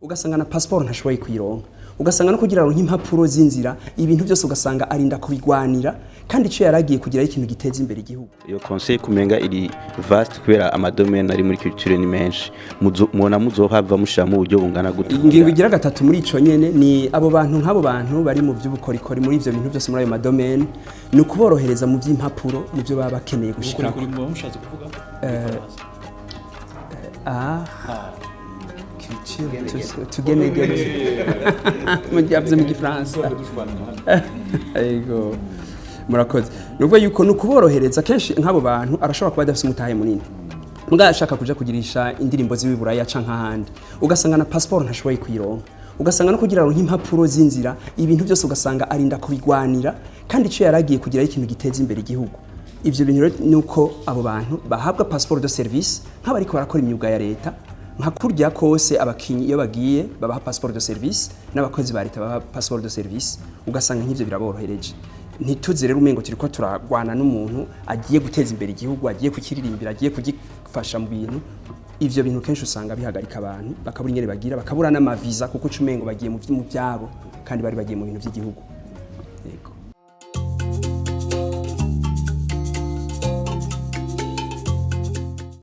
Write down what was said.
Ugasanga na passport ntashoboye kuyironka, ugasanga no kugira ngo impapuro z'inzira, ibintu byose ugasanga arinda kubigwanira, kandi icyo yaragiye kugira ikintu giteza imbere igihugu. Iyo conseil kumenga iri vaste kubera ama domaines ari muri culture ni menshi. Mubona muzohava mushiramo uburyo bungana gute? Ingingo igira gatatu muri ico nyene ni abo bantu, nk'abo bantu bari mu by'ubukorikori, muri ivyo bintu byose, muri ayo ma domaines, ni ukuborohereza mu by'impapuro, mu byo baba bakeneye gushikako. Ubukorikori muba mushatse kuvuga? Ah, culture, tugenegene yavuze mu Gifaransa. Ego, murakoze. Ni ukuvuga yuko ni ukuborohereza. Kenshi nk'abo bantu arashobora kuba adafise umutahe munini, mbwa ashaka kuja kugirisha indirimbo ziwe i Buraya canke ahandi, ugasanga na passport ntashoboye kuyironka, ugasanga no kugira ngo impapuro z'inzira, ibintu byose ugasanga arinda kubigwanira, kandi icyo yaragiye kugira ikintu giteza imbere igihugu. Ivyo bintu rero ni uko abo bantu bahabwa passeport de service nk'abariko barakora imyuga ya leta, nka kurya kose abakinyi iyo bagiye babaha passeport de service, n'abakozi ba leta babaha passeport de service. Ugasanga nk'ivyo biraborohereje. Ntituze rero umengo turiko turagwana n'umuntu agiye guteza imbere igihugu, agiye kukiririmbira, agiye kugifasha mu bintu. Ivyo bintu kenshi usanga bihagarika abantu, bakabura ingene bagira, bakabura n'amaviza, kuko uca umengo bagiye mu byabo kandi bari bagiye mu bintu by'igihugu. Yego.